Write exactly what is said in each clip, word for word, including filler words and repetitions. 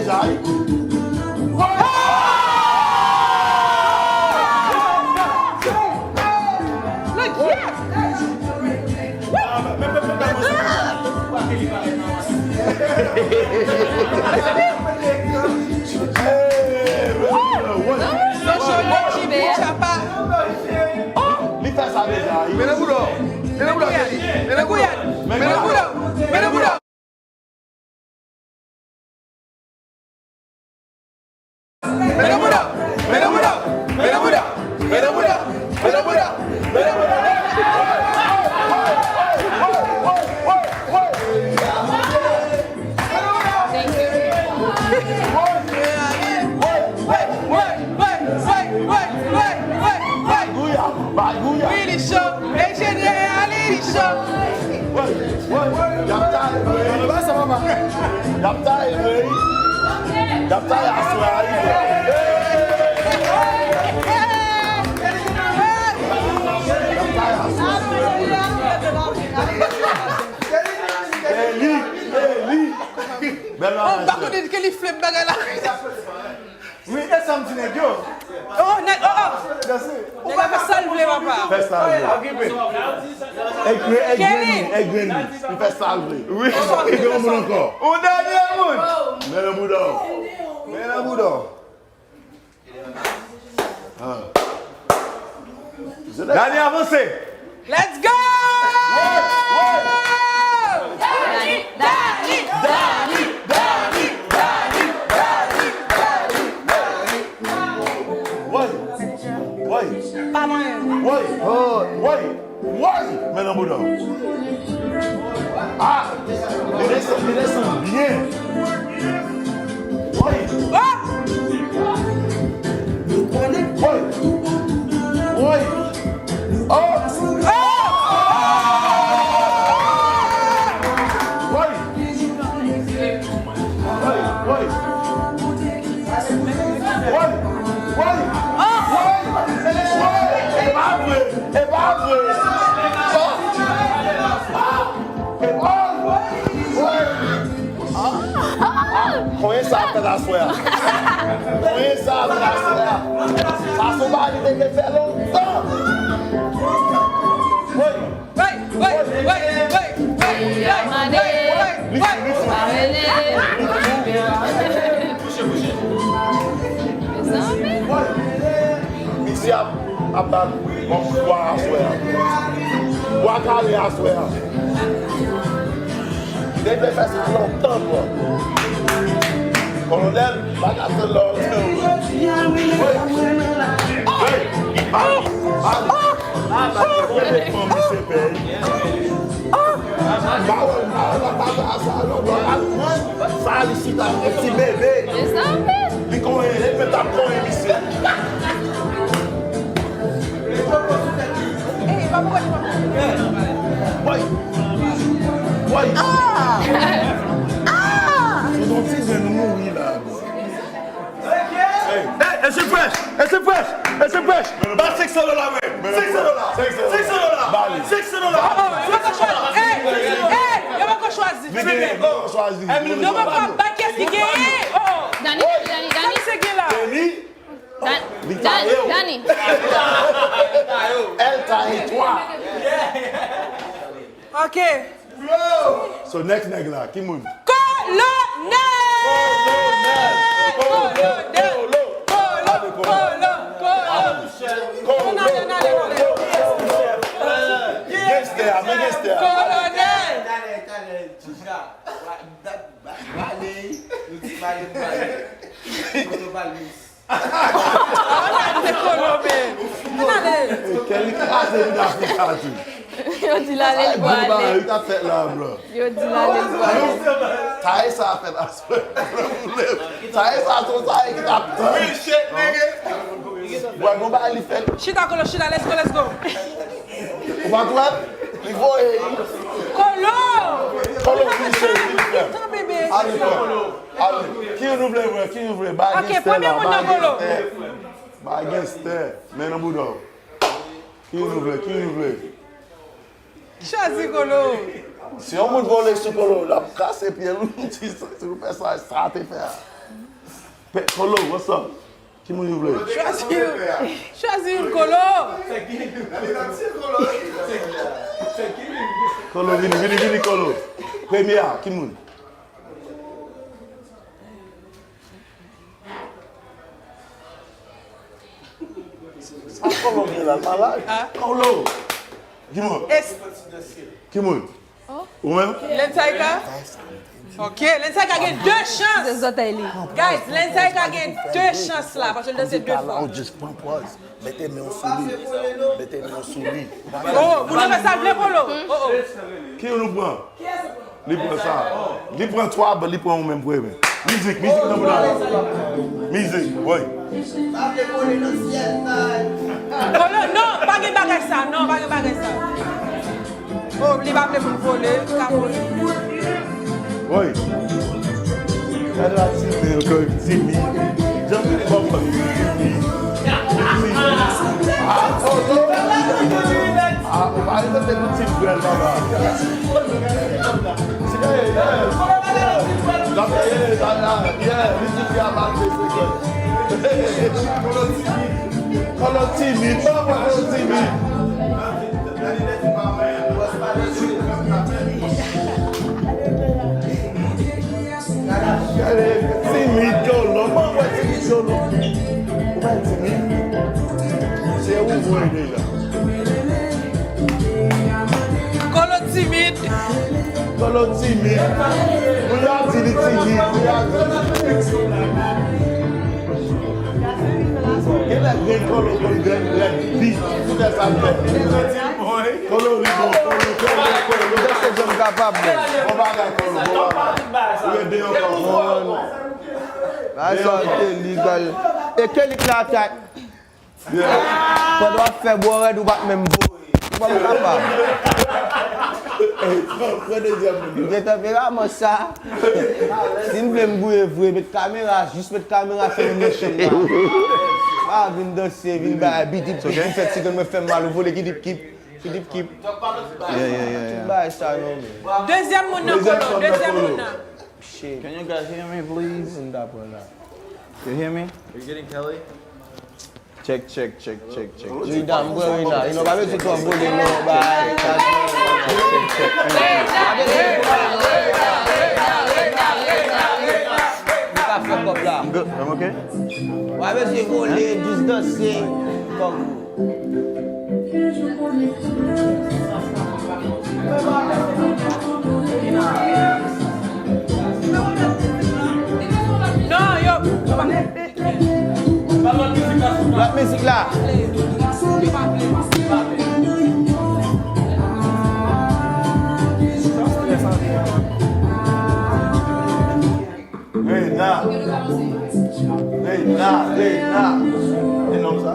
Zay. Li fè sa deja. Mennen boudò. Mennen boudò, Kelly. Mennen boudò. Mennen boudò. Mennen boudò. Bagouya, bagouya. Wi, li cho. Enjenyè a li, li cho. Woy, woy, y ap taye vre. Y ap taye vre. Y ap taye aswè a, wi. Y ap taye aswè a. Eli, Eli. Bèl bagay. M pa konnen ke li flip bagay la. Wi, e sa m di nèg yo. Oh, nèg, oh, oh. Nèg la fè sa l vle, papa. Fè sa l vle. Okipe. E grenn, e grenn li, e grenn li. Li fè sa l vle. Wi. Li gen yon moun ankò. Yon dènye moun. Mennen boudò. Mennen boudò. Ah. Dani avanse. Let's go! Dani, Dani, Dani, Dani, Dani, Dani, Dani, Dani. Woy! Woy! Pa mwen. Woy! Woy! Woy! Mennen boudò. Ah! Li desann, li desann byen. Woy! Ah! Woy! Woy! Oh! Woy! Woy! Woy! Woy! Woy! Woy! E pa vre! E pa vre! Oh! Oh! Woy! Woy! Ah! Ah! Konyen sa ap fèt aswè a. Konyen sa ap fèt aswè a. Sa se yon bagay li te vle fè lontan. Woy! Woy, woy, woy, woy, woy, woy, woy, woy. Mezanmi. Woy. Misye ap, ap bat yon kout bwa aswè a. Bwa kale aswè a. Li te vle fè sa lontan, bro. Kolonèl, pa ka tann lè w te ou. Hey! Hey! Bali! Bali! Bali! Bali! Bali! Ba wè, ba wè, ba wè, sa, non, bro. Al pran sa, li chita, yon ti bebe. Mezanmi. Li konyen, li mèt ap konyen, misye. Woy! Woy! Ah! Ah! Se yon ti grenn nou mouri la. Hey, hey, e se fresh, e se fresh, e se fresh. Ba senk san dola, wi. Senk san dola. Senk san dola. Ba li. Senk san dola. Oh, oh, yo pa ka chwazi. Hey, hey, yo pa ka chwazi. Li genyen, li pa ka chwazi. Yo pa ka bay kiyès ki genyen. Oh, oh. Dani, Dani, Dani. Sa misye gen la. Dani. Dan-, li Dan-, taye w. Dani. Elle taille toi. Ok. So, next nèg la, ki moun? Kolonèl! Kolonèl! Kolo, kolo, kolo, kolo. Kolo, kolo, kolo. Gangster, men gangster. Kolonèl! Bale, nou di bale, bale. Kolo bale. Ann ale kolo, men. Ann ale. Kèl li kraze vin Afrika tou. Yo di l ale, l pwale. Yo di l ale, l pwale. Taye sa a fèt aswè. Taye sa a, se yon taye ki t ap tann. Bwè, gon bagay li fèt. Chita, kolo, chita, let's go, let's go. Ou pa t wè? Li voye. Kolo! Kolo, vin cheri, vin frè. Ale, frè. Ale. Ki nou vle, frè? Ki nou vle? Ba gangster la, ba gangster. Ba gangster. Men nan bouda w. Ki nou vle? Ki nou vle? Chwazi kolo. Si yon moun vole sou kolo, l ap kase pye l, ou di sa, si nou fè sa, sa te fè a. Pe-, Kolo, what's up? Ki moun ou vle? Chwazi youn. Chwazi youn, Kolo. Kolo, vini, vini, vini, Kolo. Premye a, ki moun? Sa Kolo gen la, l malad? Kolo! Ki moun? Es- Ki moun? Ou menm? Lensaika? Ok, Lensaika gen de chans. Se zòtèy li. Guys, Lensaika gen de chans la, paske l danse de fwa. Just pran pòz. Mete men w sou li. Mete men w sou li. Oh, moun nan fè sa l vle, Kolo. Oh, oh. Ki nou pran? Li pran sa. Li pran twa, but li pran ou menm premye. Mizik, mizik nan moun nan. Mizik, woy. Kolo, non, pa gen bagay sa, non, pa gen bagay sa. Oh, li pa vle pou l vole, li ka vole. Woy. Gade la ti men l, kòm timid. Jan m di kòm timid. Timid. Ah, oh, non. Ah, ou pa respekte pou ti frè l, papa. Yeah, yeah, yeah. Yeah, yeah, yeah, yeah. Kolo timid. Kolo timid. Kolo timid. Gade, timid, Kolo. Mwen wè timid, Kolo. Ou pa timid? Se ou voye deja. Kolo timid. Kolo timid. Pou y a di li timid. Pou y a di li timid. Genlè grenn Kolo konn grenn, grenn pi. Poutèt sa l fè. Kolo ri bon, Kolo, Kolo, Kolo. Jèste jan m kapab, men. Bon bagay, Kolo, bon bagay. Ou ede ankò. Bagay sa w te li, gòl. E Kelly k la atak. Pandan w ap fè bò rèd, ou pa t menm voye. Ou pa t kapab. M gen tanperaman sa. Si n vle m gouye vre, met kamera, jis met kamera fè yon motion la. Pa vin danse, vin bay bidip, bidip, fè ti grenn mwen fè m mal, ou vole kidip kip, kidip kip. Yeah, yeah, yeah, yeah. Tout bagay sa non, men. Dezyèm moun nan, Kolo, dezyèm moun nan. Shit. Can you guys hear me, please? M ta pran la. You hear me? Are you getting Kelly? Check, check, check, check, check. Rina, m pran Rina. Rina, pa bezwen twò vole non, bay. Li ka fè kòb la. I'm good. I'm okay. Pa bezwen vole, jis danse. Kòb. Non, yo. Lòt mizik la. Reina. Reina, Reina. E nonm sa?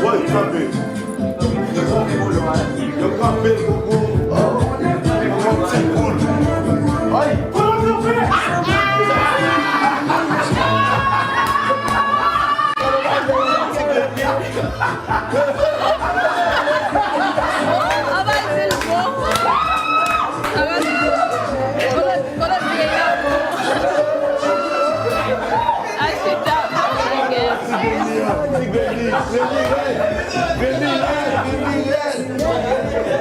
Woy, kanpe. Yo kanpe l koukou. Yon ti poul. Ay! Anba di l bon. Anba di l bon. Kolo, Kolo vye la bon. Ay, chita. Ti grenn li, grenn li rèd. Grenn li rèd, grenn li rèd.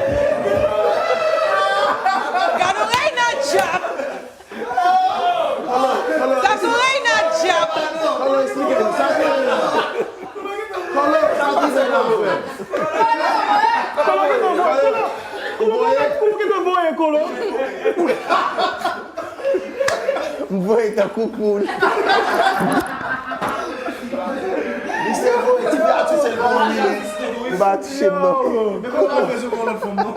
Gad yon Reina djab. Sa se Reina djab. Kolo, eksplike nou, sa se Reina. Kolo, sa ki Reina fè? Kolo, kòman w voye? Kolo, kòman w voye, Kolo? M voye tankou poul. Misye voye, ti fi a touche l pou yon minit. Ou pa touche m non. Men kòman w bezwen yon lòt fanm non?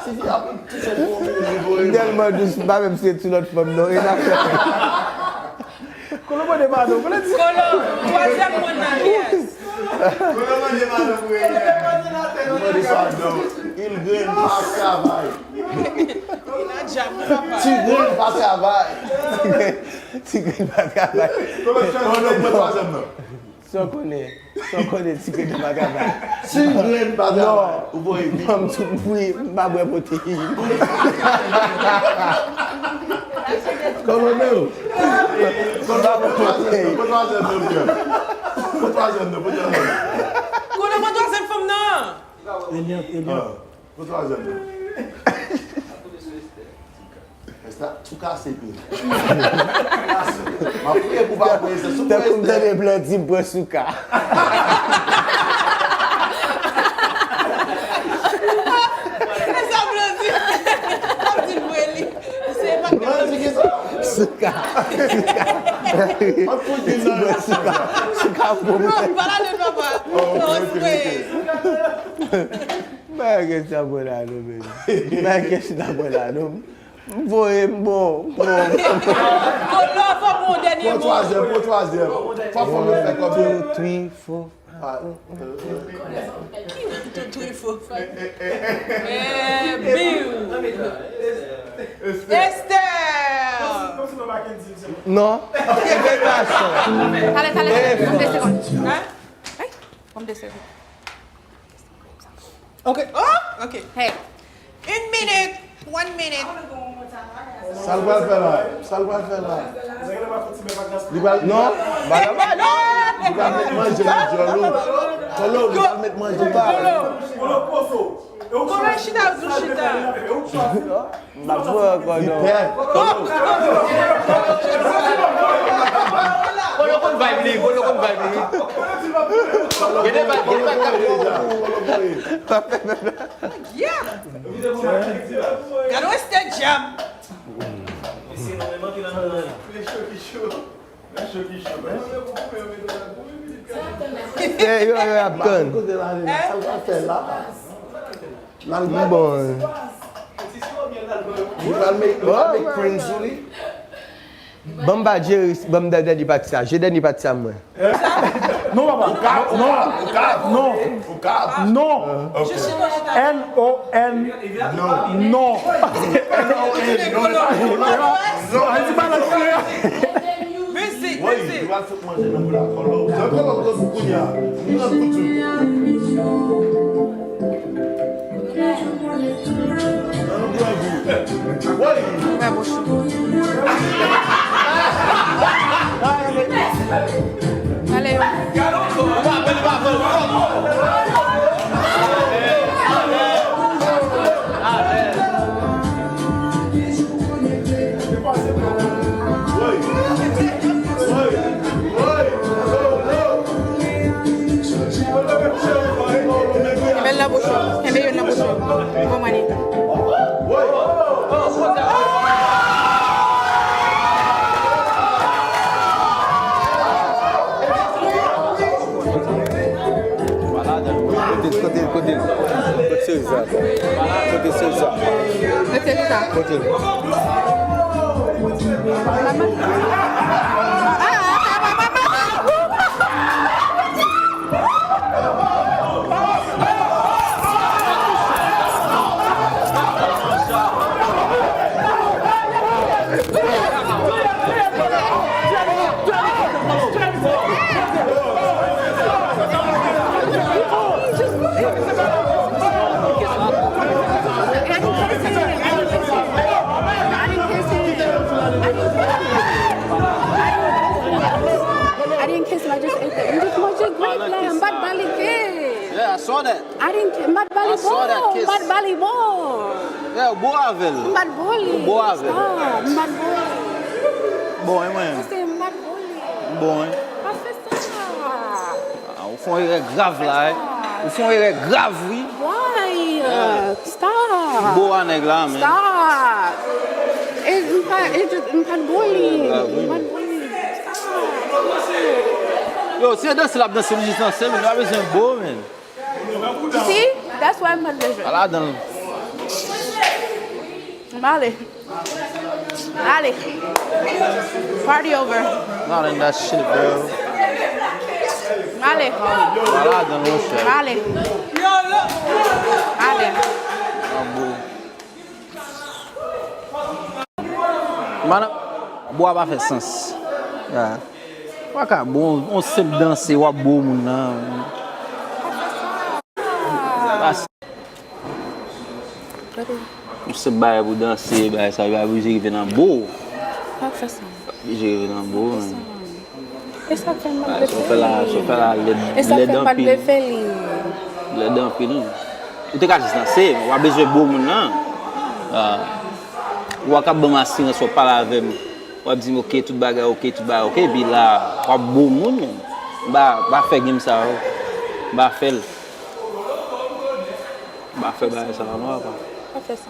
Ti fi a touche l pou yon minit, li voye. M tèlman dous, m pa menm sou lòt fanm non. E n ap fè. Kolo mande padon, Kolo di. Kolo, twazyèm moun nan, yes. Kolo mande padon pou Reina. Mande padon. Il grenn pa travay. Ti grenn pa travay. Ti grenn pa travay. Kolo, twazyèm nan. San konnen, san konnen ti grenn pa travay. Ti grenn pa travay. Ou voye vit. Ban m tou, wi, m pa bwè pwoteyin. Kòmandan yo. Kòmandan yo. Pran twazyèm nan, pran twazyèm nan, pran twazyèm nan. Konnen pran twazyèm fanm nan. Eliant, Eliant. Pran twazyèm nan. Esta tou kase pye. M ap priye pou pa pran Esta. Si w pran Esta. Tankou m tande Blandy m pran Souka. Se sa Blandy. Blandy vre li. Se pa Blandy ki sa? Souka. Souka. An fouti nan Souka. Souka pou mwen. Non, pa la de papa. Non, spray. M pa gen sa bon la non, baby. M pa gen sa bon la non. M voye, m bon, m bon. Kolo, fò pran yon dènye mo. Pran twazyèm, pran twazyèm. Fò, fò nou fè kòb yo. Two, three, four. Ah, euh, Ki two, three, four, five? Eh, Bill. Esther. Non, se pa sa. Talè, talè, talè. Ban m de segonn. Hein? Wi, ban m de segonn. Ok. Oh, ok. Hey. Une minute. One minute. Sa l pral fè la? Sa l pral fè la? Li pral, non, ba la, ba la. Li pral met manje nan dyòl ou. Kolo, li pral met manje nan dyòl ou. Kolo, chita, ou chita. M ap pran ankò non. Kolo konn vibe li, Kolo konn vibe li. Gen de vibe, gen de vibe k ap pran. Yeah. Gade yon Esther djab. Yo, yo, y ap tann. Kote l ale la? Sa l pral fè la? M bon. Li pral make, li pral make prank sou li. Ban m ba Jerry, ban m dènye pati sa. Je dènye pati sa mwen. Non, papa. Ou ka, ou ka, ou ka. Non. Ou ka. Non. Ok. N O N. Non. Non. N O N, non. Non. An ti balans li. Mizik, mizik. Manje nan boul a Kolo. Jan Kolo gwo sou kounye a. Li nan koutou. Nan nou pran gou. Woy! Ouvè bouch ou. Ale yo. Kenbe l nan bouch ou. Kenbe youn nan bouch ou. Bon, mwen li. Kote, kote, kote, kote seri sa? Kote seri sa? Kote seri sa? Kote l? I didn't kiss him, I just ate it. M just manje grape la, m pa t ba li kiss. Yeah, I saw that. I didn't ki-, m pa t ba li bon, m pa t ba li bon. Yeah, ou bo avè l. M pa t bo li. Ou bo avè l. Stop, m pa t bo li. Bon, e mwen. Paske m pa t bo li. Bon, e. Pa fè sa. Ah, ou fè yon erè grav la, e. Ou fè yon erè grav, wi. Why? Yeah. Stop. Ou bo a nèg la, men. Stop. E, m pa, e, m pa t bo li. Erè grav, wi. M pa t bo li. Stop. Yo, se danse l ap danse, li jis danse, men li pa bezwen bo, men. See? That's why m pa t bezwen. Ala dan. M ale. M ale. Party over. Not in that shit, bro. M ale. Ala dan, monchè. M ale. M ale. Mana, bwa pa fè sans. Yeah. Pa ka bon, on senp danse, w ap bo moun nan. Pas- Yon senp bagay pou danse, bagay sa, yo pa oblije rive nan bo. Pa fè sa. Pa oblije rive nan bo, men. E sa k fè m pa vle fè li. Sa w fè la, sa w fè la, lèd, lèd anpil. E sa k fè m pa vle fè li. Lèd anpil, wi. Ou te ka jis danse, men w pa bezwen bo moun nan. Ah. Ou a ka ban m asirans, w ap pale avè m. W ap di m, "Ok, tout bagay ok, tout bagay ok." Epi la, w ap bo moun, men. M pa, m pa fè game sa yo. M pa fè l. M pa fè bagay sa yo, non, papa. Pa fè sa.